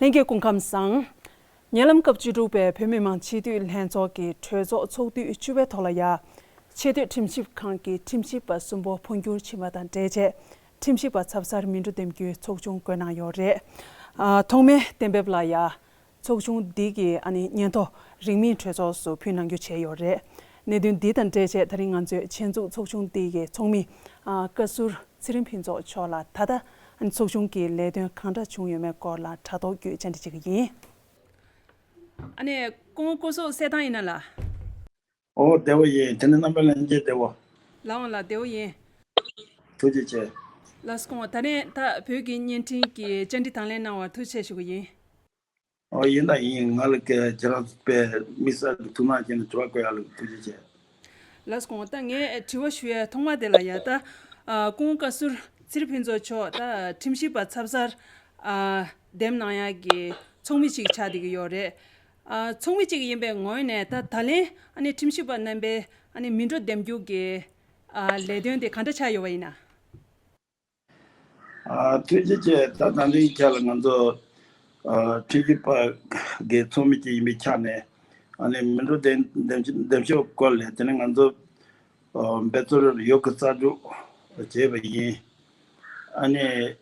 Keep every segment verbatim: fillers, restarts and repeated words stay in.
ལྷན་རྒྱས་སྐུ་ཁམས་བཟང་། ཉེ་ལམ་སྐབས་བཅུ་དྲུག་པའི་བོད་མི་མང་སྤྱི་འཐུས་ལྷན་ཚོགས་ཀྱི་གྲོས་ཚོགས་ཚོགས་དུས་བཅུ་པའི་ཐོག་ལ་ཡ། ཆེས་མཐོའི་ཁྲིམས་ཞིབ་ཁང་གི་ཁྲིམས་ཞིབ་པ་གསུམ་པོ་འཕོ་འགྱུར་ཕྱིན་པ་དང་འབྲེལ་བྱས། ཁྲིམས་ཞིབ་པ་ཚབ་སར་མི་འགྲོ་འདེམས་རྒྱུའི་ཚོགས་ཆུང་བསྐོས་གནང་ཡོད་རེད། ཨ། ཐོག་མའི་གཏན་འབེབས་ལ་ཡ། ཚོགས་ཆུང་འདི་གི་ཨ་ནི་སྙན་ཐོ་རིང་མིན་གྲོས་ཚོགས་སུ་ཕུལ་གནང་རྒྱུ་བྱས་ཡོད་རེད། གནད་དོན་འདི་དང་འབྲེལ་བྱས་ད་རིང་ང་ཚོས་ཆེད་འཛུགས་ཚོགས་ཆུང་འདི་གི་ཚོགས་མི། ཨ། བཀའ་ཟུར་ཚེ་རིང་ཕུན་ཚོགས་མཆོག་ལ་ད་ལྟ་ཨ་ནི་ཚོགས་ཆུང་གི་ལས་དོན་གང་འདྲ་བྱུང་ཡོད་མེད་སྐོར་ལ་དྲ་ཐོག་བརྒྱུད་བཅར་འདྲི་བྱེད་ཀྱི་ཡིན། ཨ་ནི་སྐུ་ངོ་སྐུ་གཟུགས་གསལ་ཐང་ཡིན་ན་ལགས། ཨོ་བདེ་བོ་ཡིན། དེ་ནི་རྣམ་པ་ལྷན་རྒྱས་བདེ་བོ། ལགས་འོང་ལགས། བདེ་བོ་ཡིན། ཐུགས་རྗེ་ཆེ། ལགས་སོ། སྐུ་ངོ་ད་ནས་ད་བོད་ཀྱི་བརྙན་འཕྲིན་གྱི་བཅར་འདྲི་དང་ལེན་གནང་བར་ཐུགས་རྗེ་ཆེ་ཞུ་གི་ཡིན། ཨོ་ཡིན་ད་ཡིན། ང་ལ་ཁྱེད་རང་པས་དམིགས་བསལ་གྱི་ཐུགས་སྣང་བྱས་ནས་དྲི་བ་བཀོད་ཡག་ལ་ཐུགས་རྗེ་ཆེ། ལགས་སོ། སྐུ་ངོ་ད་ངས་དྲི་བ་ཞུ་ཡ་ཐོག་མ་དེ་ལ་ཡ་ད། ཨ། སྐུ་ངོ་བཀའ་ཟུར་ཚེ་རིང་ཕུན་ཚོགས་མཆོག་ད་ཁྲིམས་ཞིབ་པ་ཚབ་སར། ཨ། འདེམས་གནང་ཡག་གི་ཚོགས་མི་ཞིག་ཆགས་བསྡད་ཀྱི་ཡོད་རེད། ཨ། ཚོགས་མི་གཅིག་ཡིན་པའི་ངོས་ནས་ད་ད་ལན་ཨ་ནི་ཁྲིམས་ཞིབ་པ་རྣམ་པའི་ཨ་ནི་མི་འགྲོ་འདེམས་རྒྱུ་གི། ཨ། ལས་དོན་དེ་གང་འདྲ་ཆགས་ཡོད་པ་ཡིན་ན། ཨ། ཐུགས་རྗེ་ཆེ། ད་ད་ལྟའི་ཆ་ལ་ང་ཚོ། ཨ། ཁྲིམས་ཞིབ་པ་གི་ཚོགས་མི་གཅིག་ཡིན་པའི་ཆ་ནས། ཨ་ནི་མི་འགྲོ་འདེམས་འདེམས་འདེམས་ཤོག་སྐོར་ལས་དེ་ནི་ང་ཚོ། ཨ། འབད་རྩོལ་ཡོད་རྒུ་རྩལ་སྤྲུགས་བྱས་པ་ཡིན། ཨ་ནི།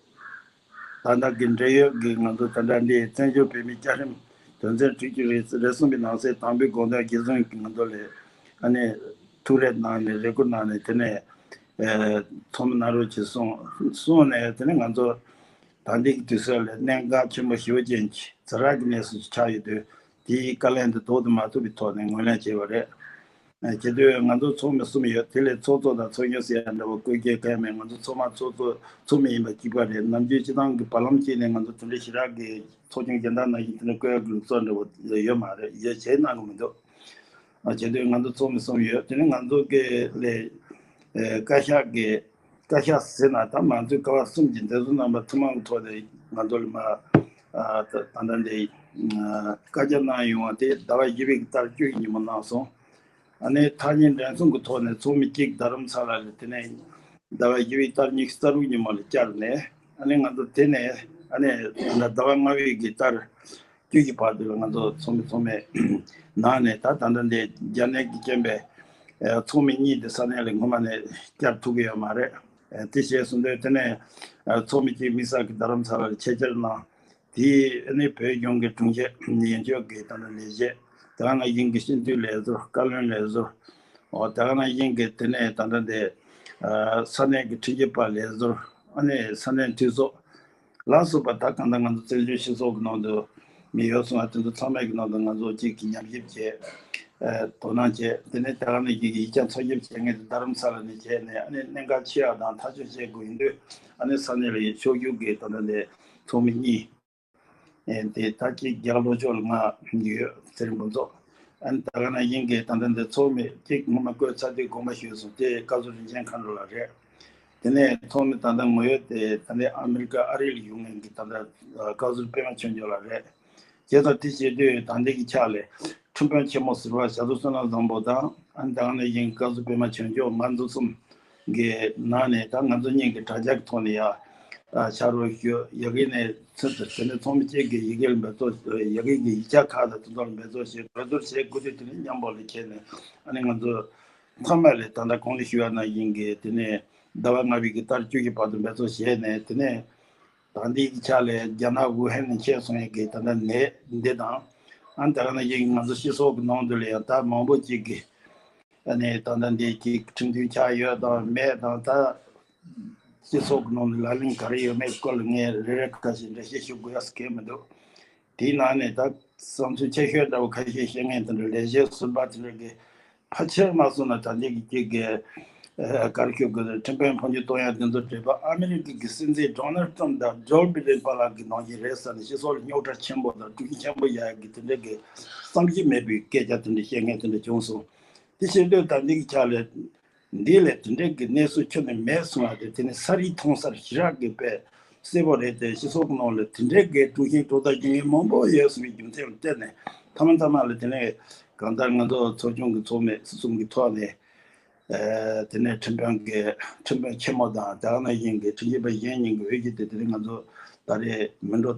ད་ལྟ་གི་འབྲེལ་ཡོད་ཀྱི་ང་ཚོ་ད་ལྟ་འདི་བཙན་བྱོལ་བོད་མིའི་བཅའ་ཁྲིམས་དོན་ཚན་དྲུག་ཅུ་རེ་གསུམ་པའི་ནང་གསེས་དང་པོའི་དགོངས་དོན་རྒྱུན་འཛིན་གྱི་ང་ཚོ་ལས་ཨ་ནི་ཐུག་རེ་གནང་ནས་རེ་སྐུལ་གནང་ནས་དེ་ནས་ཨེ་ཚོགས་མི་གནང་རོགས་བྱེད་གསུངས་གསུངས་ནས། དེ་ནས་ང་ཚོ་ད་ལྟའི་གི་དུས་ཚོད་ལ་གནད་འགག་ཆེན་པོ་ཞེ་པོ་ཅན་གྱི་ཛ་དྲག་གི་གནས་སུ་ཆགས་ཡོད་དུས། དེའི་བཀའ་ལན་དེ་ལྡོག་ཏུ་མ་ཐུབ་པའི་ཐོག་ནས་ངོས་ལེན་བྱས་པ་རེད། ཨ། བྱེད་དུས་ང་ཚོ་ཚོགས་མི་གསུམ་ཡོད། དེ་ལས་ཚོགས་གཙོ་དང་ཚོགས་གཞོན་ཟེར་ཡ་འདྲ་བོ་བཀོད་རྒྱ་གང་ཡང་མེད། ང་ཚོ་ཚང་མ་ཚོགས་གཙོ་ཚོགས་མི་ཡིན་པ་གཅིག་པ་རེད། ནམ་རྒྱུན་སྤྱི་བཏང་གི་བར་ལམ་གཅིག་ནས་ང་ཚོ་དེ་འདྲ་ཞེ་དྲག་གི་ཚོགས་ཆུང་གཞན་དག་ནང་བཞིན་དེ་འདྲ་བཀོད་ཡག་གི་ལུགས་སྲོལ་འདྲ་བོ་ཡོད་མ་རེད། ཡོད་བྱས་གནང་གི་མི་འདུག་ཨ། བྱེད་དུས་ང་ཚོ་ཚོགས་མི་གསུམ་ཡོད། དེ་ནི་ང་ཚོ་གི་ལས་ཨེ་བཀའ་ཤག་གི་བཀའ་ཤག་ཟེར་ན་ད་མང་གཙོའི་ཀ་བ་གསུམ་གྱི་མཛད་གཙོ་རྣམ་པ་ཐུན་མོང་གི་ཐོག་ནས་ང་ཚོ་ལ་མ། ཨ། ད་ད་ལྟ་འདི་ཨ་བཀའ་རྒྱ་གནང་ཡོང་བ་དེ་ཟླ་བ་བཞི་པའི་ཏ་རིག་བཅུ་ཡི་ཉིན་མོ་གནང་སོང་། ཨ་ནི་ཐག་ཉེ་འགྲན་སོང་གི་ཐོག་ནས་ཚོགས་མི་གཅིག་རྡ་རམ་ས་ལ་ལ་དེ་ནས་ཟླ་བ་བཞི་པའི་ཏ་རིག་ཉི་ཤུ་རྩ་དྲུག་ཉིན་མོ་ལ་བཅར་ནས། ཨ་ནི་ང་ཚོ་དེ་ནས་ཨ་ནི་ད་ཟླ་བ་ལྔ་པའི་གི་ཏ་རིག་བཅུ་གི་བར་དུ་ལ་ང་ཚོ་ཚོགས་མི་ཚོགས་མི་ནང་ནས་ད་ད་ལྟ་འདི་རྒྱ་ནད་ཀྱི་རྐྱེན་པས་ཨ་ཚོགས་མི་གཉིས་དེ་ས་གནས་ལ་སྔོན་མ་ནས་བཅར་ཐུབ་ཀྱི་ཡོད་མ་རེད། ཨ་དེ་བྱས་སོང་དུས་དེ་ནས་ཨ་ཚོགས་མི་གཅིག་དམིགས་བསལ་གྱི་རྡ་རམ་ས་ལ་ལ་ཆེད་བཅར་གནང་། དེ་ནས་བོད་ལྗོངས་ཀྱི་དྲུང་ཆེ་ཡན་ཆོད་ཀྱི་ད་ལྟ་ལས་བྱེད། དེ་ག་ནང་བཞིན་གྱི་སྤྱི་འཐུས་ལས་ཟུར། བཀའ་བློན་ལས་ཟུར། འོ་དེ་ག་ནང་བཞིན་གྱི་དེ་ནས་ད་ལྟ་འདི་ཨ་ས་གནས་ཀྱི་ཁྲིམས་ཞིབ་པ་ལས་ཟུར། ཨ་ནི་ས་གནས་འཐུས་ཚོགས་ལ་སོགས་པ། ད་གང་ལྟར་ང་ཚོ་བཙན་བྱོལ་སྤྱི་ཚོགས་ཀྱི་ནང་དུ་མི་ཡོད་སོང་བ་དེ་ཚོ་ཚང་མའི་གི་ནང་དུ་ང་ཚོ་གཅིག་གི་ཉམས་ཞིབ་བྱས། ཨ་དོ་སྣང་བྱས། དེ་ནས་དེ་ག་ནང་བཞིན་གྱི་ཡིག་ཆ་འཚོལ་ཞིབ་བྱེད་མཁན་དེ་རྡ་རམ་ས་ལ་ནས་བྱས་ནས། ཨ་ནི་གནད་འགག་ཆེ་བ་དང་ཐག་གཅོད་བྱེད་དགོས་ཡིན་དུས། ཨ་ནི་ས་གནས་ལ་ཕྱོགས་བསྒྱུར་གྱི་ད་ལྟ་འདི་ཚོགས་མི་གཉིས། ཨེ་དེ་ད་ཅིག་རྒྱ་ལོ་ཕྱོགས་ལ་ང་ཡོད། ཚེ་རིང་ཕུན་ཚོགས། ཨ་ནི་ད་ག་ནང་བཞིན་གྱི་ད་ལྟ་འདི་ཚོགས་མི་གཅིག་ངོ་མ་བསྐོས་ཚར་དུས་དགོངས་པ་ཞུས་སོང་། དེ་བཀའ་ཟུར་རིན་ཆེན་མཁའ་འགྲོ་ལགས་རེད། དེ་ནས་ཚོགས་མི་ད་ལྟ་ངོ་ཡོད་དེ་ད་ལྟ་ཨ་མི་རི་ཀ་ཨ་རི་ལ་ཡོད་མཁན་གྱི་ད་ལྟ་བཀའ་ཟུར་པད་མ་ཆོས་འབྱོར་ལགས་རེད། བྱས་ཙང་དེ་བྱེད་དུས་ད་ལྟའི་གི་ཆ་ལས་ཁྲིམས་དཔོན་ཆེན་མོ་ཟུར་པ་ཞྭ་ཐོག་བསོད་ནམས་བཟང་པོ་དང་། ཨ་ནི་ད་ག་ནང་བཞིན་བཀའ་ཟུར་པད་མ་ཆོས་འབྱོར། ང་འཛོམས་གསུམ་གྱི་ནང་ནས་ད་ང་ཚོ་གཉིས་ཀྱི་དྲ་རྒྱ་གི་ཐོག་ནས་ཡ་ཨ་ཕྱག་རོགས་ཞུ། ཡ་གི་ནས་ཚུར་དུ་དེ་ནས་ཚོགས་མི་གཅིག་གི་ཡི་གེ་ལ་འབད་རྩོལ། ཡ་གི་གི་ཡིག་ཆ་ཁག་དང་དེ་ཚོ་ལ་འབད་རྩོལ་བྱས། གྲོས་བསྡུར་བྱེད་དགོས་དུས་དེ་ནས་མཉམ་པོ་ལ་བྱས་ནས། ཨ་ནི་ང་ཚོ་མཐའ་མ་ལ་ད་ལྟ་གོང་ལ་ཞུས་པ་ནང་བཞིན་གྱི་དེ་ནས་ཟླ་བ་ལྔ་པའི་གི་ཏ་རིག་བཅུ་གི་བར་དུ་འབད་རྩོལ་བྱས་ནས། དེ་ནས་ད་ལྟའི་ཆ་ལས་རྒྱ་ནག་ཝུ་ཧན་ནས་མཆེད་སོང་ཡས་ཀྱི་ད་ལྟ་ནད་འདི་དང་། ཨ་ནི་ད་ག་ནང་བཞིན་ང་ཚོ་སྤྱི་ཚོགས་ཀྱི་ནང་དུ་ལ་ཡང་ད་མང་པོ་ཅིག་གིས་ཨ་ནི་ད་ལྟ་འདི་ཅིག་ཁྲིམས་མཐུན་ཆགས་ཡོད་དང་མེད་དང་། ད་སྤྱི་ཚོགས་ཀྱི་ནང་དུ་ལག་ལེན་ག་རེ་ཡོད་མེད་སྐོར་ལ་ངས་རེ་རེ་ཁ་ཤས་འགྲེལ་བཤད་ཞུ་དགོས་ཡ་གང་ཡང་མི་འདུག་དེའི་ནང་ནས་ད་བསམ་ཚུལ་ཆེ་ཤོས་འདྲ་བོ་ཁ་ཤས་བཤད་མཁན་དེ་འདྲ་ལས་བྱེད་ཟུར་པ་དེ་འདྲ་གིས་ཕལ་ཆེར་མ་སོང་ན་ད་ལྟའི་གི་གཅིག་གི་ཨ་ག་རེ་ཞུ་དགོས་རེད། ཁྲིམས་དཔོན་འཕོ་འགྱུར་གཏོང་ཡ་དེ་ཚོ་བྲེལ་བ་ཨ་མི་རི་ཀའི་གི་སྲིད་འཛིན་ཌོ་ནལ་ཊམ་དང་ཇོ་བྷི་ཌེན་པ་ལགས་ཀྱི་ནང་བཞིན་རེད་ཟེར་ནས་སྤྱི་ཚོགས་ལ་རྙོག་དྲ་ཆེན་པོ་དང་དཀྲུག་ཤིང་ཆེན་པོ་ཡ་གི་དེ་འདྲ་གི་བསམ་གྱིས་མེད་པའི་སྐད་ཆ་དེ་འདྲ་བཤད་མཁན་དེ་འདྲ་བྱུང་སོང་། དེ་བྱེད་དུས་ད་ལྟའི་གི་ཆ་ལ་འདི་ལས་དེ་འདྲའི་གི་གནས་ཚུལ་ཁྱོན་ནས་མེད་སོང་བ་དེ་དེ་ནི་ས་རིས་མཐོང་སར་ཞེ་དྲག་གི་དཔེ་གསལ་པོ་རེད་དེ། སྤྱི་ཚོགས་ནང་ལ་དེ་འདྲའི་གི་དཀྲུག་ཤིང་དཀྲུག་རྩ་བྱེད་མཁན་མང་པོ་ཡོད་སོང་བའི་རྒྱུ་མཚན་ལ་བརྟེན་ནས། མཐའ་མ་མཐའ་མ་ལ་དེ་ནས་གང་ལྟར་ང་ཚོ་ཚོགས་ཆུང་གི་ཚོགས་མི་གསུམ་གྱི་ཐོག་ནས་ཨ་དེ་ནས་ཁྲིམས་དཔོན་གྱི་ཁྲིམས་དཔོན་ཆེན་མོ་དང་། དེ་ག་ནང་བཞིན་གྱི་ཁྲིམས་ཞིབ་པ་གཞན་གཉིས་ཀྱི་འོས་ཀྱི་དེ་དེ་ནས་ང་ཚོ་ད་ ད་རེས་མི་འགྲོ།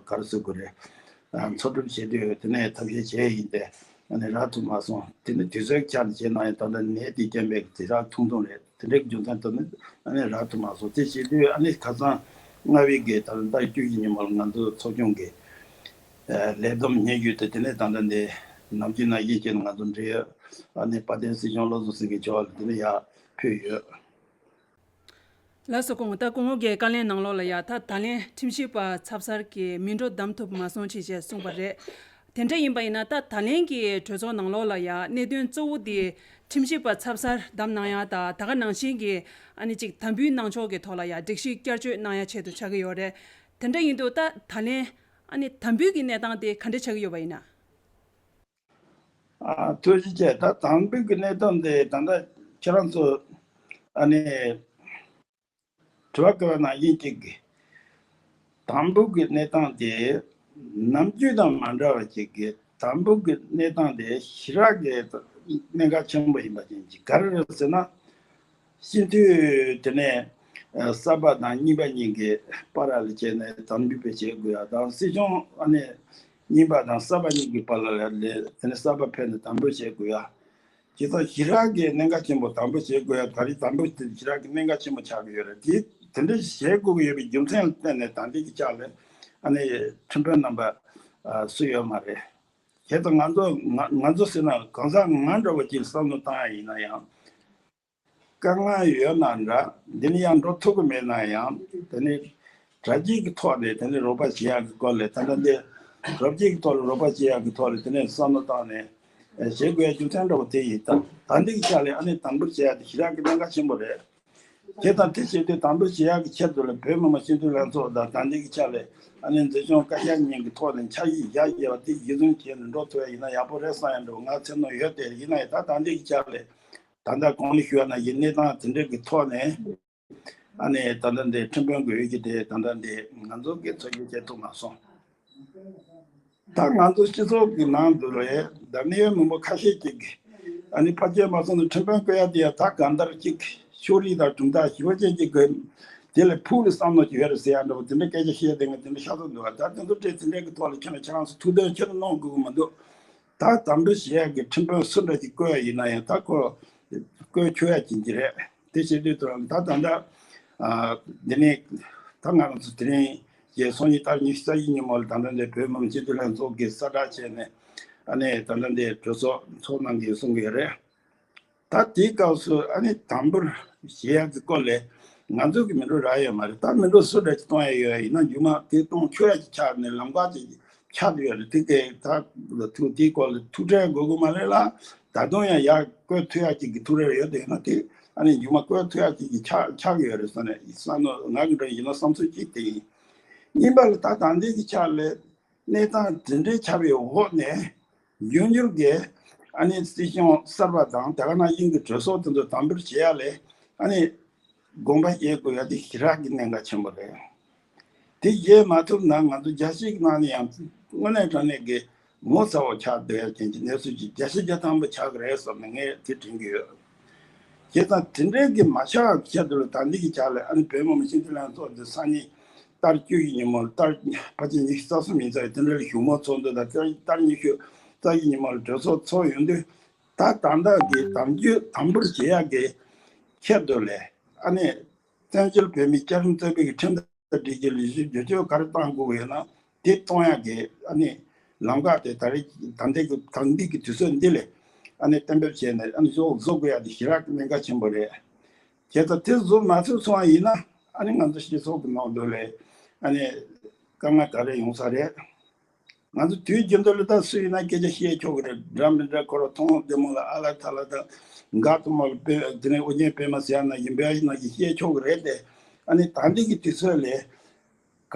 ག་རེ་ཟེར་དགོས་རེད། འཚོ་སྒྲུབ་བྱེད་དུས་དེ་ནས་ཐབས་ཤེས་བྱས་ཡིན་ཏེ། ཨ་ནི་རག་ཐུབ་མ་སོང་། དེ་ནི་དུས་ཚོད་ཆ་ནས་བྱས་ན་ཡང་ད་ལྟ་ནད་དེ་རྐྱེན་པས་དེ་རག་ཐུང་ཐུང་རེད། དེ་འདྲའི་རྒྱུ་མཚན་ཐོག་ནས་ཨ་ནི་རག་ཐུབ་མ་སོང་། དེ་བྱེད་དུས་ཨ་ནི་ཁ་སང་ལྔ་པའི་གི་ད་ལྟ་བཅུ་བཞི་ཉིན་མོར་ང་ཚོ་ཚོགས་ཆུང་གི་ལས་བསྡོམས་སྙན་ཞུ་དེ་དེ་ནས་ད་ལྟ་འདི་ནམ་རྒྱུན་ནང་བཞིན་བྱས་ནས་ང་ཚོ་འབྲེལ་ཡོད་ཨ་ནི་དཔལ་ལྡན་སྲིད་སྐྱོང་བློ་བཟང་སེང་གེ་མཆོག་ལ་དེ་ནས་ཡར་ཕུལ་ཡོད། ལགས་སོ། སྐུ་ངོ། ད་སྐུ་ངོ་གིས་བཀའ་ལན་ནང་ལོགས་ལ་ཡ་ད་ད་ལན་ཁྲིམས་ཞིབ་པ་ཚབ་གསར་གྱིས་མི་འགྲོ་བདམས་ཐུབ་མ་སོང་ཅེས་བཤད་གསུངས་པ་རེད། དེ་འདྲ་ཡིན་པ་ཡིན་ན་ད་ད་ལན་གྱི་གྲོས་ཚོགས་ནང་ལོགས་ལ་ཡ་གནད་དོན་གཙོ་བོ་དེ་ཁྲིམས་ཞིབ་པ་ཚབ་གསར་བདམས་གནང་ཡ་དང་ད་ག་ནང་བཞིན་གྱི་ཨ་ནི་ཅིག་དམ་འབུལ་གནང་ཕྱོགས་ཀྱི་ཐོག་ལ་ཡ་སྒྲིག་གཞི་བསྐྱར་བཅོས་གནང་ཡ་ཆེད་དུ་ཆགས་ཀྱི་ཡོད་རེད། དེ་འདྲ་ཡིན་དུས་ད་ད་ལན་ཨ་ནི་དམ་འབུལ་གྱི་གནས་སྟངས་དེ་ག་འདྲ་ཆགས་ཀྱི་ཡོད་པ་ཡིན་ན། ཨ། ཐུགས་རྗེ་ཆེ། ད་དམ་འབུལ་གྱི་གནས་སྟངས་དེ་ད་ལྟ་ཁྱེད་རང་ཚོ་ཨ་ནི་དྲི་བ་བཀོད་པ་ནང་བཞིན་གཅིག་གི་དམ་འབུལ་གྱི་གནས་སྟངས་དེ་ནམ་རྒྱུན་དང་མ་འདྲ་བ་ཅིག་གི་དམ་འབུལ་གྱི་གནས་སྟངས་དེ་ཞེ་དྲག་གི་གནད་འགག་ཆེན་པོ་ཡིན་པ་ཅན་གྱི་ག་རེ་རེད་ཟེར་ན། སྤྱི་འཐུས་དེ་ནས་ཨ་གསར་པ་དང་རྙིང་པ་གཉིས་ཀྱི་བར་ལ་བྱས་ནས་དམ་འབུལ་བྱེད་དགོས་ཡ་དང་། སྲིད་སྐྱོང་ཨ་ནི་རྙིང་པ་དང་གསར་པ་གཉིས་ཀྱི་བར་ལ་ལས་དེ་ནས་གསར་པ་ཕེབས་ནས་དམ་འབུལ་བྱེད་དགོས་ཡ། དེ་དག་ཞེ་དྲག་གི་གནད་འགག་ཆེན་པོ། དམ་འབུལ་བྱེད་དགོས་ཡ་ད་རེས་དམ་འབུལ་དེ་ཞེ་དྲག་གི་གནད་འགག་ཆེན་པོ་ཆགས་ཀྱི་ཡོད་རེད། དེ་དེ་འདྲ་བྱེད་དགོས་ཀྱི་ཡོད་པའི་རྒྱུ་མཚན་ལ་བརྟེན་ནས་ད་ལྟའི་གི་ཆ་ལ་ཨ་ནི་ཁྲིམས་དཔོན་རྣམ་པ་ཨ་སུ་ཡོད་མ་རེད། དེ་ལྟར་ང་ཚོ་ང་ང་ཚོ་ཟེར་ན་གང་ཟག་ང་འདྲ་བོ་ཅིག་བསམ་བློ་བཏང་ཡ་ཡིན་ན་ཡང་། དཀའ་ངལ་ཡོད་ན་འདྲ། འདི་ནས་ཡང་འགྲོ་ཐུབ་ཀྱི་མེད་ན་ཡང་། དེ་ནས་གྲ་སྒྲིག་གི་ཐོག་ནས་དེ་ནས་རོགས་པ་བྱེད་ཡག་གི་སྐོར་ལ། ད་ལྟ་འདི་གྲ་སྒྲིག་གི་ཐོག་ལ་རོགས་པ་བྱེད་ཡག་གི་ཐོག་ལ་དེ་ནས་བསམ་བློ་བཏང་ནས་བྱེད་དགོས་ཡ་རྒྱུ་མཚན་འདྲ་བོ་དེ་ཡིན། ད་ད་འདི་གི་ཆ་ལ་ཨ་ནི་དམ་འབུལ་བྱེད་ཡ་དེ་ཞེ་དྲག་གི་གནད་འགག་ཆེན་པོ་རེད། དེ་དང་དེ་བྱེད་དུས་དམ་འབུལ་བྱེད་ཡག་གི་ཆེད་དུ་ལ་བོད་མི་མང་སྤྱི་འཐུས་ལྷན་ཚོགས་དང་ད་འདི་གི་ཆ་ལ་ཨ་ནི་འཛིན་སྐྱོང་བཀའ་ཤག་གཉིས་ཀྱི་ཐོག་ནས་འཆར་གཞི་བཞག་ཡོད་པ་དེ་གཞི་བཟུང་བྱས་ནས་འགྲོ་ཐུབ་ཡ་ཡིན་ན་ཡག་པོ་རེད་བསམ་ཡ་འདྲ་བོ་ང་ཚོར་མནོ་ཡོད། དེ་ཡིན་ན་ཡང་ད་ད་འདི་གི་ཆ་ལ། ད་ལྟ་གོང་ནས་ཞུས་པ་ནང་བཞིན་གནས་སྟངས་དེ་འདྲ་གི་ཐོག་ནས་ཨ་ནི་ད་ལྟ་འདི་ཁྲིམས་དཔོན་དགོས་ཀྱི་དེ་ད་ལྟ་འདི་ང་ཚོ་གི་ཚོད་རྒྱུ་བྱེད་ཐུབ་མ་སོང་། ད་ང་ཚོ་སྤྱི་ཚོགས་ཀྱི་ནང་དུ་ལ་ད་གནད་ཡོད་མི་འབོར་ཁ་ཤས་ཅིག་གིས་ཨ་ནི་ཕར་ཕྱིན་མ་སོང་ནས་ཁྲིམས་དཔོན་བསྐོ་ཡ་དེ་ཡ་ད་གང་ལྟར་ཅིག་ཕྱོགས་རིས་དང་གྲུབ་མཐའ་ཞེ་པོ་ཅན་ཅིག་གི་དེ་ལས་ཕུགས་ལ་བསམ་མནོ་ཅིག་ཡོད་རེད་ཟེར་ཡ་འདྲ་བོ་དེ་འདྲ་སྐད་ཆ་བཤད་བསྡད་མཁན་དེ་འདྲ་ཤ་ཚ་འདུག་ད་དེ་ཚོ་དེ་དེ་འདྲ་གི་ཐོག་ལ་ཁྱེད་རང་ཁྱེད་རང་ཚོ་ཐུགས་འདོན་ཁྱེད་རང་གནང་དགོས་ཀྱི་མི་འདུག་ད་དམ་འབུལ་བྱེད་ཡག་གི་ཁྲིམས་དཔོན་སུ་འདྲ་ཅིག་བསྐོ་ཡ་ཡིན་ན་ཡང་ད་ཁོ་བསྐོ་ཆོག་ཡ་ཅིག་གི་རེད། དེ་བྱེད་དུས་དུ་ད་ད་ལྟ་ཨ་འདི་ནས་ད་ང་རང་ཚོ་དེ་རིང་རྗེས་སང་ཉིན་ཏ་རིག་ཉི་ཤུ་རྩ་བཞི་ཉིན་མོ་ལ་ད་ལྟ་འདི་བོད་མི་མང་སྤྱི་འཐུས་ལྷན་ཚོགས་ཀྱིས་གསལ་བསྒྲགས་བྱས་ནས་ཨ་ནི་ད་ལྟ་འདི་གྲོས་ཚོགས་ཚོགས་གནང་གི་ཡོད་གསུང་གི་ཡོད་རེད། ད་དེའི་སྐབས་སུ་ཨ་ནི་དམ་འབུལ་བྱེད་ཡག་གི་སྐོར་ལས་ང་ཚོ་གི་མི་འགྲོ་རག་ཡོད་མ་རེད། ད་མི་འགྲོ་སུ་འདྲ་ཅིག་གཏོང་ཡ་ཡོད་ཡིན་ན་རྒྱུ་མ་དེ་གཏོང་ཆོག་ཡ་ཅིག་ཆགས་ནས་ལམ་ཁ་ཅིག་ཆགས་ཡོད་རེད། དེ་གའི་ད་ལ་ཐུག་དེའི་སྐོར་ལ་ཐུགས་ཁྲལ་དགོས་དགོས་མ་རེད་ལ། ད་དུང་ཡང་ཡར་བསྐོ་ཐུབ་ཡ་ཅིག་གི་ཐུགས་ཁྲལ་ཡོད་དེ་ཡིན་ན་དེ་ཨ་ནི་རྒྱུ་མ་བསྐོ་ཐུབ་ཡ་ཅིག་གི་ཆགས་ཆགས་ཡོད་རེད་བསམ་ནས་བསམ་ནོ་ང་གི་འགྲོ་ཡིན་ན་བསམ་ཚུལ་གཅིག་དེ་ཡིན། གཉིས་པ་ལ་ད་ད་འདི་གི་ཆ་ལས། གནས་སྟངས་དེ་འདྲའི་ཆགས་པའི་འོག་ནས་འབྱུང་འགྱུར་གྱི་ཨ་ནི་སྲིད་སྐྱོང་གསར་པ་དང་དེ་ག་ནང་བཞིན་གྱི་གྲོས་ཚོགས་དེ་ཚོ་དམ་འབུལ་བྱེད་ཡ་ལས་ཨ་ནི་དགོངས་པ་བཞེས་དགོས་ཡ་དེ་ཞེ་དྲག་གི་གནད་འགག་ཆེན་པོ་རེད། དེ་བཞེས་མ་ཐུབ་ན་ང་ཚོ་རྒྱལ་སྤྱིའི་ནང་ནས་ཡང་དངོས་གནས་དྲང་གནས་ཀྱི་ངོ་ཚ་བོ་ཆགས་བསྡད་ཡ་ཅན་གྱི་གནས་ཚུལ་ཅིག་བརྒྱ་ཆ་བརྒྱ་ཐམ་པ་ཆགས་ཀྱི་རེད་བསམ་ནས་ངས་དེ་དྲན་གྱི་ཡོད། བྱས་ཙང་དེ་འདྲའི་གི་མ་ཆགས་ཆེད་དུ་ལ་ད་འདི་གི་ཆ་ལ་ཨ་ནི་བོད་མི་མང་སྤྱི་འཐུས་ལྷན་ཚོགས་འདི་སང་ཉིན་ཏ་རིག་བཅུ་བཞི་ཉིན་མོ་ལ་ཏ་རིག་ཕལ་ཆེར་ཉི་ཤུ་རྩ་གསུམ་ཡིན་ཙང་དེ་འདྲ་ལ་བཞུགས་མོལ་ཚོགས་འདུ་དང་ཏ་རིག་ཏ་རིག་ཉི་ཤུ་རྩ་བཞི་ཉིན་མོ་ལ་གྲོས་ཚོགས་ཚོགས་ཡོང་དུས་ད་ད་ལྟ་གི་དམ་འབུལ་དམ་འབུལ་བྱེད་ཡག་གི་ཆེད་དུ་ལས་ཨ་ནི་བཙན་བྱོལ་བོད་མིའི་བསྐྱར་གསོ་རྩོད་པའི་གི་ཁྲིམས་དང་སྒྲིག་གཞི་ལས་གཞི་བསྒྱུར་བཅོས་ག་རེ་གཏང་དགོས་ཡོད་ན། དེ་གཏོང་ཡག་གི་ཨ་ནི་ལམ་ཁ་དེ་ད་རེས་ད་ལྟའི་གི་ད་ལྟའི་གི་དུས་ཚོད་འདི་ལས་ཨ་ནི་གཏན་འབེབས་བྱས་ནས་ཨ་ནི་བཟོ་བཟོ་དགོས་ཡག་དེ་ཞེ་དྲག་གི་གནད་འགག་ཆེན་པོ་རེད། བྱས་ཙང་དེ་བཟོ་མ་ཐུབ་སོང་བ་ཡིན་ན་ཨ་ནི་ང་ཚོ་སྤྱི་ཚོགས་ཀྱི་ནང་དུ་ལས་ཨ་ནི་དཀའ་ངལ་ག་རེ་ཡོང་ས་རེད། ང་ཚོ་དུས་རྒྱུན་དུ་ལ་ད་སུ་ཡིན་ན་སྐད་ཆ་བཤད་ཆོག་གི་རེད། འདྲ་མི་འདྲ་ཁོ་རང་མཐོང་བདེ་མོ་ལ་ཨ་ལ་ཐ་ལ་དང་འགག་ཐུ་མ་ལ་དཔེ་དེ་ནས་ཨོ་རྒྱན་པད་མ་ཟེར་ཡག་ནང་བཞིན་འབའ་ཞིག་ནང་བཞིན་བཤད་ཆོག་གི་རེད་དེ། ཨ་ནི་ད་ལྟའི་གི་དུས་ཚོད་ལས།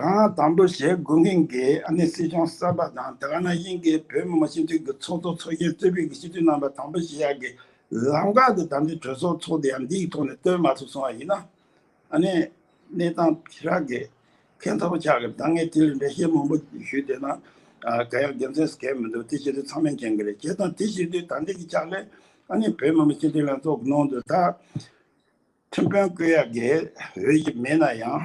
གང་དམ་འབུལ་བྱེད་དགོས་མཁན་གྱི་ཨ་ནི་སྲིད་སྐྱོང་གསར་པ་དང་དེ་ག་ནང་བཞིན་གྱི་བོད་མི་མང་སྤྱི་འཐུས་ཀྱི་ཚོགས་གཙོ་ཚོགས་གཞོན་གཙོས་པའི་གི་སྤྱི་འཐུས་རྣམ་པ་དམ་འབུལ་བྱེད་ཡག་གི་ལམ་ཁ་དེ་ད་ལྟའི་གྲོས་ཚོགས་ཚོགས་དེ་ཡང་འདིའི་ཐོག་ནས་བཏོན་མ་ཐུབ་སོང་བ་ཡིན་ན་ཨ་ནི་གནས་སྟངས་ཞེ་དྲག་གི་ཁྱད་མཚར་པོ་ཆགས་ཀྱི། ད་ངས་དེ་ལས་འགྲེལ་བཤད་མང་པོ་ཞུས་བསྡད་ན་ག་ཡང་དགེ་མཚན་གང་ཡང་མི་འདུག་དེ་བྱེད་དུས་ཚང་མས་མཁྱེན་གྱི་རེད། བྱས་ཙང་དེ་བྱེད་དུས་ད་ལྟའི་གི་ཆ་ལས་ཨ་ནི་བོད་མི་མང་སྤྱི་འཐུས་ལྷན་ཚོགས་ཀྱི་ནང་དུ་ད་ཁྲིམས་དཔོན་བསྐོ་ཡག་གི་འོས་ཤིག་མེད་ན་ཡང་།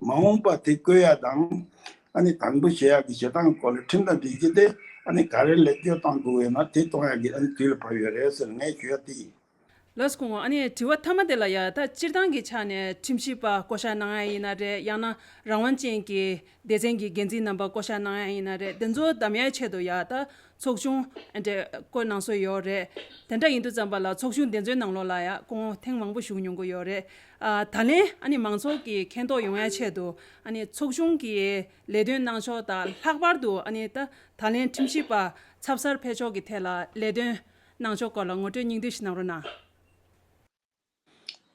མ་འོངས་པ་དེ་བཀོད་ཡ་དང་། ཨ་ནི་དང་པོ་བྱེད་ཡ་གི་བྱེད་སྟངས་སྐོར་ལ་ཁྲིམས་དང་འབྲེལ་གྱི་དེ་ཨ་ནི་ག་རེ་ལེགས་བཅོས་གཏོང་དགོས་ཡོད་ན་དེ་གཏོང་ཡ་གི་ཨ་ནི་དུས་ལ་བབ་ཡོད་རེད་ཟེར་ངས་ཞུ་ཡ་དེ་ཡིན། ལགས་སོ། ཨ་ནི་དྲི་བ་མཐའ་མ་དེ་ལ་ཡ། ད་སྤྱིར་བཏང་གི་ཆ་ནས་ཁྲིམས་ཞིབ་པ་བསྐོ་བཞག་གནང་ཡ་ཡིན་ན་རེད། ཡང་ན་རང་དབང་ཅན་གྱི་སྡེ་ཚན་གྱི་འགན་འཛིན་རྣམ་པ་བསྐོ་བཞག་གནང་ཡ་ཡིན་ན་རེད། དེ་ཚོ་བདམས་ཡ་ཆེད་དུ་ཡ་ད་ཚོགས་ཆུང་ཨ་འདྲ་བསྐོ་གནང་སྲོལ་ཡོད་རེད། དེ་འདྲ་ཡིན་དུས་ཙམ་པ་ལ་ཚོགས་ཆུང་དེ་ཚོའི་ནང་ལོགས་ལ་ཡ་སྐུ་ངོ་ཐེངས་མང་པོ་ཞུགས་མྱོང་གི་ཡོད་རེད། ཨ། ད་ལན་ཨ་ནི་མང་ཚོགས་ཀྱི་མཁྱེན་རྟོགས་ཡོང་ཡ་ཆེད་དུ་ཨ་ནི་ཚོགས་ཆུང་གི་ལས་དོན་གནང་ཕྱོགས་དང་། ལྷག་པར་དུ་ཨ་ནི་ད་ད་ལན་ཁྲིམས་ཞིབ་པ་ཚབ་གསར་ཕེབས་ཕྱོགས་ཀྱི་ཐད་ལ་ལས་དོན་གནང་ཕྱོགས་སྐོར་ལ་ངོ་སྤྲོད་སྙིང་བསྡུས་ཤིག་གནང་རོགས་གནང་།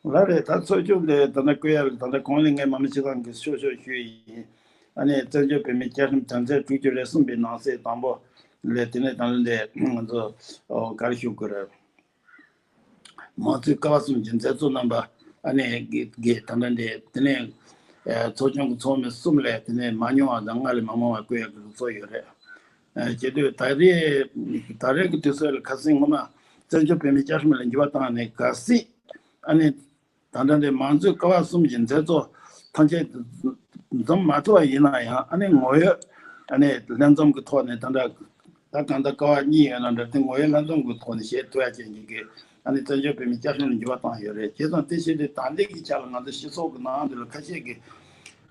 ལགས་རེད། ད་ཚོགས་ཆུང་དེ་ད་ལྟ་བསྐོ་ཡ་ལ་ད་ལྟ་གོང་ནས་ངས་མང་མོས་བྱེད་སྟངས་ཀྱི་ཤོག་ཤོག་ཞུས་ཡིན། ཨ་ནི་བཙན་བྱོལ་བོད་མིའི་བཅའ་ཁྲིམས་དོན་ཚན་དྲུག་ཅུ་རེ་གསུམ་པའི་ནང་གསེས་དང་པོ་ལས། དེ་ནས་ད་ལྟ་འདི་ང་ཚོ་ག་རེ་ཞུ་དགོས་རེད། མང་གཙོའི་ཀ་བ་གསུམ་གྱི་མཛད་གཙོ་རྣམ་པ་ཨ་ནི་གི་གི་ད་ལྟ་འདི་དེ་ནས་ཚོགས་ཆུང་གི་ཚོགས་མི་གསུམ་ལས་དེ་ནས་མང་ཉུང་བ་དང་ལྔ་ལས་མང་མང་བ་བསྐོ་ཡ་གི་ལུགས་སྲོལ་ཡོད་རེད། བྱེད་དུས་ད་རེས་ད་རེས་ཀྱི་དུས་ཚོད་ལ་ཁ་སང་སྔོན་མ་བཙན་བྱོལ་བོད་མིའི་བཅའ་ཁྲིམས་ལ་འགྱུར་བ་བཏང་ནས་གལ་སྲིད་ཨ་ནི་ད་ལྟ་འདི་མང་གཙོའི་ཀ་བ་གསུམ་གྱི་མཛད་གཙོ་ཐམས་ཅད་འཛོམས་མ་ཐུབ་པ་ཡིན་ན་ཡང་། ཨ་ནི་ངོ་ཡོད་ཨ་ནི་ལྷན་འཛོམས་ཀྱི་ཐོག་ནས་ད་ལྟ་ད་གང་ལྟར་ཀ་བ་གཉིས་ཡོད་ན་འདྲ། དེ་ངོ་ཡོད་ལྷན་འཛོམས་ཀྱི་ཐོག་ནས་བྱེད་ཐུབ་ཡ་ཅན་གྱི་གི་ཨ་ནི་བཙན་བྱོལ་བོད་མིའི་བཅའ་ཁྲིམས་ལ་འགྱུར་བ་བཏང་ཡོད་རེད། བྱས་ཙང་དེ་བྱས་ཏེ་ད་ལྟའི་གི་ཆ་ལ་ང་ཚོ་སྤྱི་ཚོགས་ཀྱི་ནང་དུ་ལ་ཁ་ཤས་ཀྱིས་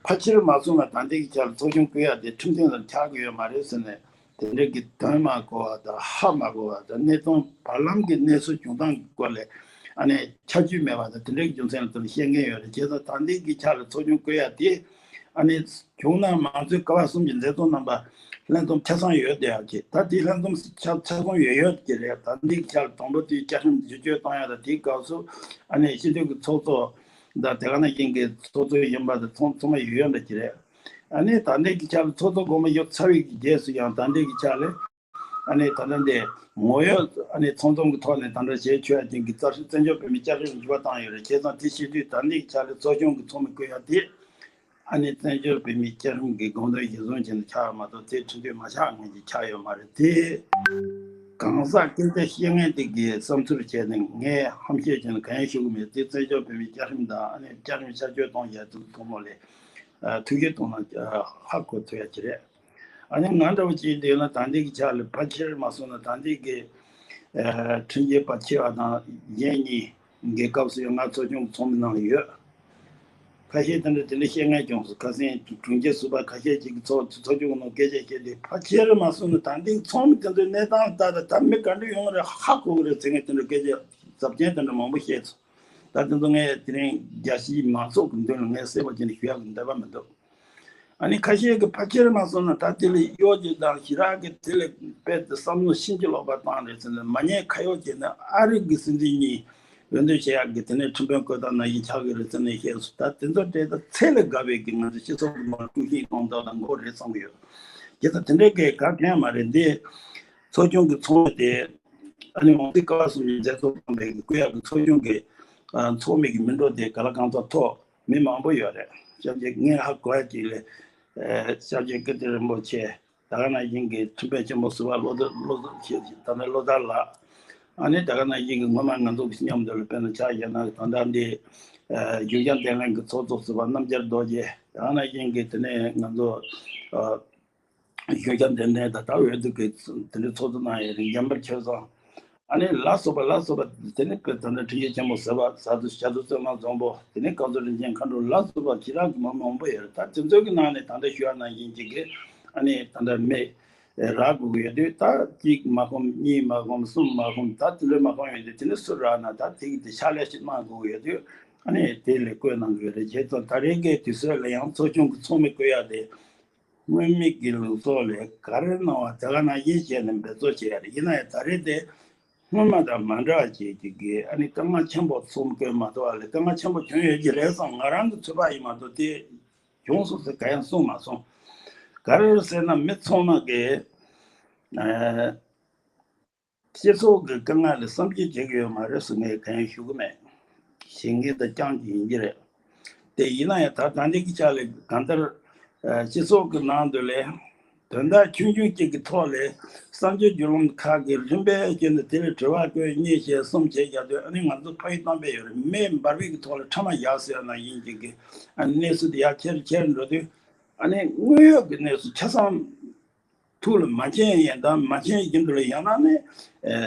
ཕལ་ཆེར་མ་སོང་ན་ད་ལྟའི་གི་ཆ་ལ་ཚོགས་ཆུང་བསྐོ་ཡ་དེ་ཁྲིམས་མཐུན་ལ་ཆགས་ཀྱི་ཡོད་མ་རེད་ཟེར་ནས། དེ་འདྲ་གི་དོན་མ་གོ་བ་དང་ཧ་མ་གོ་བ་དང་། གནས་སྟངས་བར་ལམ་གྱི་གནས་ཚུལ་བྱུང་སྟངས་ཀྱི་སྐོར་ལ་ཨ་ནི་ཆ་རྒྱུས་མེད་པ་དང་། དེ་འདྲའི་རྒྱུ་མཚན་ལ་དེ་ལ་བཤད་མཁན་ཡོད་རེད། བྱས་ཙང་ད་ལྟའི་གི་ཆ་ལ་ཚོགས་ཆུང་བསྐོ་ཡ་དེ་ཨ་ནི་བྱུང་ན་མང་གཙོའི་ཀ་བ་གསུམ་གྱི་མཛད་གཙོ་རྣམ་པ་ལྷན་འཛོམས་ཆ་ཚང་ཡོད་བསྡད་ཡ་གི། ད་དེ་ལྷན་འཛོམས་ཆ་ཆ་ཚང་ཡོད་ཡོད་ཀྱི་རེད། ད་ལྟའི་གི་ཆ་ལ་དང་པོ་དེ་བཅའ་ཁྲིམས་བསྒྱུར་བཅོས་བཏང་ཡ་དང་། དེའི་སྐབས་སུ་ཨ་ནི་སྤྱི་འཐུས་ཀྱི་ཚོགས་གཙོ་དང་། དེ་ག་ནང་བཞིན་གྱི་ཚོགས་གཙོ་གཞོན་པ་དང་ཚང་ཚང་མ་ཡོད་ཡོད་འདྲ་གྱི་རེད། ཨ་ནི་ད་ལྟའི་གི་ཆ་ལ་ཚོགས་གཙོ་དགོངས་པ་ཡོད་ཚར་བའི་གི་རྗེས་སུ་ཡང་ད་ལྟའི་གི་ཆ་ལ་ཨ་ནི་ད་ལྟ་འདི་ངོ་ཡོད་ཨ་ནི་ཚང་འཛོམས་ཀྱི་ཐོག་ནས་ད་ལྟ་བྱེད་ཆོག་ཡ་ཅན་གྱི་རྩ་ཁྲིམས། བཙན་བྱོལ་བོད་མིའི་བཅའ་ཁྲིམས་ལ་འགྱུར་བ་བཏང་ཡོད་རེད། བྱས་ཙང་དེ་བྱེད་དུས་ད་ལྟའི་གི་ཆ་ལ་ཚོགས་ཆུང་གི་ཚོགས་མི་བསྐོ་ཡ་དེ་ཨ་ནི་བཙན་བྱོལ་བོད་མིའི་བཅའ་ཁྲིམས་ཀྱི་དགོངས་དོན་གཞིར་བཟུང་བྱས་ནས་ཆགས་ཡོད་མ་གཏོགས། དེ་ཁྲིམས་མཐུན་མ་ཆགས་སྔོན་གྱི་ཆགས་ཡོད་མ་རེད་དེ། གང་ཟག་སྐད་ཆ་བཤད་མཁན་དེ་གིས་བསམ་ཚུལ་བྱས་ནས་ངས་ཧམ་བཤད་བྱས་ནས་གང་ཡང་ཞུ་གི་མེད་དེ། བཙན་བྱོལ་བོད་མིའི་བཅའ་ཁྲིམས་དང་ཨ་ནི་བཅའ་ཁྲིམས་ཆ་བཅོས་གཏོང་ཡ་དེ་ཚོ་ཚང་མ་ལ་ཨ་ཐུགས་རྗེ་གཏོང་ན་ཨ་ཧ་གོ་ཐུབ་ཡ་ཅིག་རེད། ཨ་ནི་ང་འདྲ་བོ་ཅིག་ཡིན་དུས་ན་ད་ལྟའི་གི་ཆ་ལ་ཕལ་ཆེར་མ་སོང་ན་ད་ལྟའི་གི་ཨ་ཁྲིམས་ཞིབ་པ་ཆེ་བ་དང་གཞན་གཉིས་ཀྱི་སྐབས་སུ་ཡང་ང་ཚོགས་ཆུང་གི་ཚོགས་མི་ནང་ལ་ཡོད། ཁ་ཤས་དེ་འདྲ་དེ་འདྲ་བཤད་མཁན་བྱུང་སོང་། ཁ་སང་དྲུང་ཆེ་ཟུར་པ་ཁ་ཤས་ཅིག་གིས་ཚོགས་ཚོགས་ཆུང་གི་ནང་སྐད་ཆ་བཤད་དུས། ཕལ་ཆེར་མ་སོང་ན་ད་ལྟའི་ཚོགས་མི་དེ་ཚོའི་གནས་སྟངས་ལ་ལྟ་ད་ད་མི་ག་འདྲ་ཡོང་རེད་ཧ་གོ་གི་རེད་ཟེར་མཁན་དེ་འདྲ་སྐད་ཆ་ཚབས་ཆེན་དེ་འདྲ་མང་པོ་བཤད་སོང་། ད་དེ་ཚོ་ངས་དེ་རིང་རྒྱལ་སྤྱིའི་མང་ཚོགས་ཀྱི་མདུན་ལ་ངས་གསལ་པོ་བྱས་ནས་ཞུ་ཡག་གི་འདོད་པ་མི་འདུག་ཨ་ནི་ཁ་ཤས་ཀྱིས་ཕལ་ཆེར་མ་སོང་ན་ད་དེ་ལ་གཡོ་སྒྱུ་དང་ཞེ་དྲག་གི་དེ་ལ་དཔེ་དེ་བསམ་བློ་ཕྱིན་ཅི་ལོག་པ་བཏང་རེད་ཟེར་ནས། མ་ཉེས་ཁ་གཡོག་བྱས་ནས་ཨ་རི་གི་སྲིད་འཛིན་གཉིས་འོས་འདེམས་བྱེད་ཡག་གི་དེ་ནས་ཁྲིམས་དཔོན་བསྐོས་སྟངས་ནང་བཞིན་ཆགས་ཀྱི་རེད་ཟེར་ནས་བཤད་སོང་། ད་དེ་ཚོ་དེ་ད་ཚད་ལས་བརྒལ་བའི་གི་ང་ཚོ་སྤྱི་ཚོགས་ཀྱི་ནང་དཀྲུག་ཤིང་གཏོང་ཐབས་ལ་མགོ་རེག་བསམ་གྱི་ཡོད། དེ་ད་དེ་འདྲའི་གི་ག་གང་ཡང་མ་རེད། འདི་ཚོགས་ཆུང་གི་ཚོགས་མི་དེ་ཨ་ནི་མང་གཙོའི་ཀ་བ་གསུམ་གྱི་མཛད་གཙོ་སྤེལ་བའི་གི་བསྐོ་ཡག་གི་ཚོགས་ཆུང་གི་ཨ་ཚོགས་མི་གི་མི་འགྲོ་དེ་ག་ལ་གང་ཚོགས་ཐོག་མི་མང་པོ་ཡོད་རེད། སྐྱབས་རྗེ་ངས་ཧ་གོ་ཡ་ཅིག་ལ་ཨ་སྐྱབས་རྗེ་ཀིརྟི་རིན་པོ་ཆེ། ད་ག་ནང་བཞིན་གྱི་ཁྲིམས་དཔོན་ཆེན་མོ་ཟུར་པ་བློ་བཟང་བློ་བཟང་ཆེ་ད་ནི་བློ་བཟང་ལགས། ཨ་ནི་ད་ག་ནང་བཞིན་གྱི་སྔོན་མ་ང་ཚོ་གི་མཉམ་དུ་ལ་དཔེར་ན་ཆ་བཞག་ན་ད་ལྟ་འདི་ཨ་གཞུང་སྐྱོང་འདེམས་ལྷན་གྱི་ཚོགས་གཙོ་ཟུར་པ་རྣམ་རྒྱལ་རྡོ་རྗེ། ད་ག་ནང་བཞིན་གྱི་དེ་ནས་ང་ཚོ་ཨ་གཞུང་སྐྱོང་འདེམས་ལྷན་དང་ད་འོས་བསྡུ་གི་དེ་འདྲའི་ཚོགས་གཙོ་གནང་ཡོད་རེད། འཇམ་དཔལ་ཆོས་བཟང་། ཨ་ནི་ལ་སོགས་པ་ལ་སོགས་པ་དེ་ནི་དཔེ་ད་ལྟ་ཁྲིམས་ཞིབ་ཆེན་མོ་ཟུར་པ་ཟུར་དུ་ཞྭ་དྲུག་བཙུན་མ་འཛོམས་པོ། དེ་ནི་བཀའ་ཟུར་རིན་ཆེན་མཁའ་འགྲོ་ལ་སོགས་པ་ཁྱེད་རང་གི་མང་མང་པོ་ཡོད་རེད། ད་དེ་ཚོ་གི་ནང་ནས་ད་ལྟ་ཞུ་བ་ནང་བཞིན་ཅིག་གི་ཨ་ནི་ད་ལྟ་མི་རག་དགོས་ཀྱི་ཡོད་དུས། ད་གཅིག་མ་ཁོམ་གཉིས་མ་ཁོམ་གསུམ་མ་ཁོམ་ད་དེ་འདྲ་མ་ཁོམ་ཡོད་དུས། དེ་ནི་སུ་རག་ན་ད་དེ་གི་དེ་ཕྱག་ལས་ཤིག་གནང་དགོས་ཀྱི་ཡོད་དུས། ཨ་ནི་དེ་ལས་བསྐོས་གནང་གི་ཡོད་རེད། བྱས་ཙང་ད་རེས་ཀྱི་དུས་ཚོད་ལ་ཡང་ཚོགས་ཆུང་གི་ཚོགས་མི་བསྐོ་ཡ་དེ། སྔོན་མའི་གི་ལུགས་སྲོལ་ལས་ག་རེ་གནང་བ་དེ་ག་ནང་བཞིན་བྱས་ནས་འབད་རྩོལ་བྱེད་ཡ་རེད། ཡིན་ན་ཡང་ད་རེས་དེ་སྔོན་མ་དང་མ་འདྲ་བ་བྱས་ཀྱི་གི་ཨ་ནི་དཀའ་ངལ་ཆེན་པོ་ཚོགས་མི་བསྐོས་མ་ཐུབ་པ་ལས་དཀའ་ངལ་ཆེན་པོ་བྱུང་ཡོད་ཀྱི་རེད་བསམ། ང་རང་གི་ཚོད་དཔག་ཡིན་མ་གཏོགས་དེ་བྱུང་སོང་ཟེར་ག་ཡང་གསུངས་མ་སོང་། ག་རེ་རེད་ཟེར་ན་མི་ཚང་མ་གི་ཨ། སྤྱི་ཚོགས་ཀྱི་དཀའ་ངལ་ལ་བསམ་གཞིག་བྱེད་ཀྱི་ཡོད་མ་རེད་ཟེར་ངས་གང་ཡང་ཞུ་གི་མེད། བྱེད་མཁན་དང་རྐྱང་གཅིག་ཡིན་གྱི་རེད། དེ་ཡིན་ན་ཡང་ད་ད་ལྟའི་གི་ཆ་ལ་གང་ལྟར་ཨ་སྤྱི་ཚོགས་ཀྱི་ནང་དུ་ལས་ དོན་དག་ཆུང་ཆུང་གཅིག་གི་ཐོག་ལས་གསར་འགྱུར་བརྒྱུད་ལམ་ཁག་གིས་རིམ་པས་བསྐྱོན་ཏེ། དེ་ལ་དྲི་བ་བཀོད། གཉིས་བྱས། གསུམ་བྱས། རྒྱག་དུས་ཨ་ནི་ང་ཚོ་ཕ་ཡུལ་གཏམ་དཔེ་ཡོད་རེད། མེ་འབར་བའི་གི་ཐོག་ལ་ཕྲ་མ་བཞག་ཟེར་ན་ཡིན་གཅིག་གི། ཨ་ནི་གནས་ཚུལ་དེ་ཡར་ཁྱེར་ཁྱེར་འགྲོ་དུས། ཨ་ནི་དངོས་ཡོད་ཀྱི་གནས་ཚུལ་ཆ་ཚང་ཐུགས་ལ་མ་མཁྱེན་ཡིན་དང་མ་མཁྱེན་རྒྱུ་འདུག་ལ། ཡང་ན་ནི་ཨ་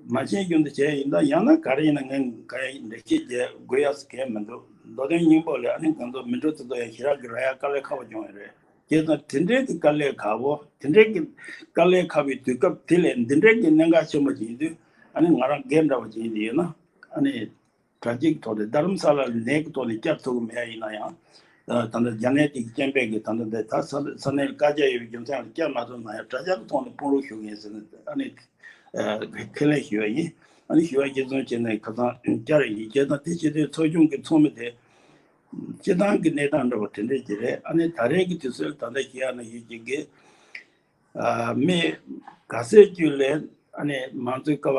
མ་མཁྱེན་རྒྱུ་འདུག་བྱས་ཡིན་དང་། ཡང་ན་ག་རེ་ཡིན་ན་ངས་ག་ཡ་འགྲེལ་བཤད་རྒྱག་དགོས་ཡ་གང་ཡང་མི་འདུག་མདོ་དོན་སྙིང་པོ་ལ་ཨ་ནི་ང་ཚོ་མི་འགྲོ་ཙི་ཙི་ཡང་ཞེ་དྲག་གི་རག་ཡ་དཀའ་ལས་ཁག་པོ་བྱུང་ཡོད་རེད། བྱས་ཙང་དེ་འདྲའི་གི་དཀའ་ལས་ཁག་པོ། དེ་འདྲའི་གི་དཀའ་ལས་ཁག་པའི་དུས་སྐབས་དེ་ལས་འདི་འདྲའི་གི་གནད་འགག་ཆེན་པོ་ཅིག་ཡིན་དུས། ཨ་ནི་ང་རང་སྒེར་འདྲ་བོ་ཅིག་ཡིན་དུས་ཡིན་ན། ཨ་ནི་དྲ་རྒྱའི་ཐོག་ནས། རྡ་རམ་ས་ལ་ལ་ནད་ཀྱི་ཐོག་ནས་བསྐྱར་ཐུབ་ཀྱི་མེད་ཡ་ཡིན་ན་ཡང་། ད་ལྟ་རྒྱ་ནད་དེ་གི་རྐྱེན་པས་ཀྱི་ད་ལྟ་འདི་ད་ས་ས་གནས་ལ་བཀའ་རྒྱ་ཡོད་པའི་རྒྱུ་མཚན་ལ་བསྐྱར་མ་ཐུབ་ན་ཡང་། དྲ་རྒྱ་གི་ཐོག་ནས་སྤོ་རོགས་ཞུ་གི་ཡིན་ཟེར་ནས་ཨ་ནི་ཁས་ལེན་ཞུ་བ་ཡིན། ཨ་ནི་ཞུ་བ་རྒྱུ་མཚན་བྱས་ནས་ཁ་སང་བསྐྱར་ཡིན། བྱས་ཙང་དེ་བྱེད་དུས་ཚོགས་ཆུང་གི་ཚོགས་མི་དེ་སྤྱི་བཏང་གི་གནས་སྟངས་འདྲ་བོ་དེ་འདྲས་ཅིག་རེད། ཨ་ནི་ད་རེས་ཀྱི་དུས་ཚོད་ལ་ད་ལྟ་ཞུ་ཡ་ན་ཞུ་གཅིག་གི། ཨ་མི་ག་ཚད་ཅིག་ལ་ཨ་ནི་མང་གཙོའི་ཀ་བ་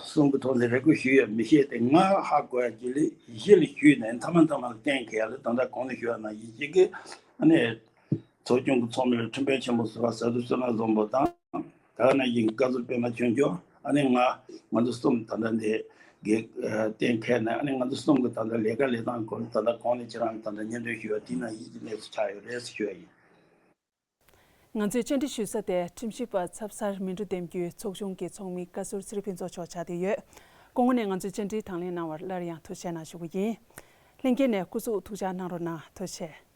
གསུམ་གྱི་ཐོག་ནས་རེ་སྐུལ་ཞུས་ཡོད་མི་ཤེས་ཏེ། ང་ཧ་གོ་ཡ་ཅིག་ལ་གཞི་ལ་ཞུས་ནས་མཐའ་མ་མཐའ་མ་ལ་གཏན་འཁེལ་ཡ་ལ། ད་ལྟ་གོང་ནས་ཞུས་ཡ་ན་ཞུ་གཅིག་གི། ཨ་ནི་ཚོགས་ཆུང་གི་ཚོགས་མི་ལ་ཁྲིམས་དཔོན་ཆེན་པོ་ཟུར་པ་ཟ་འཐུ་བསོད་ནམས་བཟང་པོ་དང་། ད་ག་ནང་བཞིན་བཀའ་ཟུར་པད་མ་ཆོས་འབྱོར། ཨ་ནི་ང་ང་ཚོ་གསུམ་ད་ལྟ་འདི་གི་ཨ་གཏན་འཁེལ་ནས། ཨ་ནི་ང་ཚོ་གསུམ་གི་ད་ལྟ་ལས་ཀ་ལས་སྟངས་སྐོར་ད་ལྟ་གོང་ནས་ཁྱེད་རང་ད་ལྟ་སྙན་སྒྲོན་ཞུས་པ་དེ་ནང་བཞིན་གྱི་གནས་ཚུལ་ཆགས་ཡོད་རེད་ཟེར་ཞུ་ཡ་ཡིན། ང་ཚོས་བཅར་འདྲི་ཞུ་ས་དེ་ཁྲིམས་ཞིབ་པ་ཚབ་སར་མི་འགྲོ་འདེམས་རྒྱུའི་ཚོགས་ཆུང་གི་ཚོགས་མི་བཀའ་ཟུར་ཚེ་རིང་ཕུན་ཚོགས་མཆོག་ཆགས་བསྡད་ཡོད། སྐུ་ངོ་ནས་ང་ཚོའི་བཅར་འདྲི་དང་ལེན་གནང་བར་སླར་ཡང་ཐུགས་རྗེ་ཆེ་གནང་ཞུ་རྒྱུ་ཡིན། ལྷན་རྒྱས་ནས་སྐུ་གཟུགས་ཐུགས་ཅག་གནང་རོགས་གནང་། ཐུགས་རྗེ་ཆེ།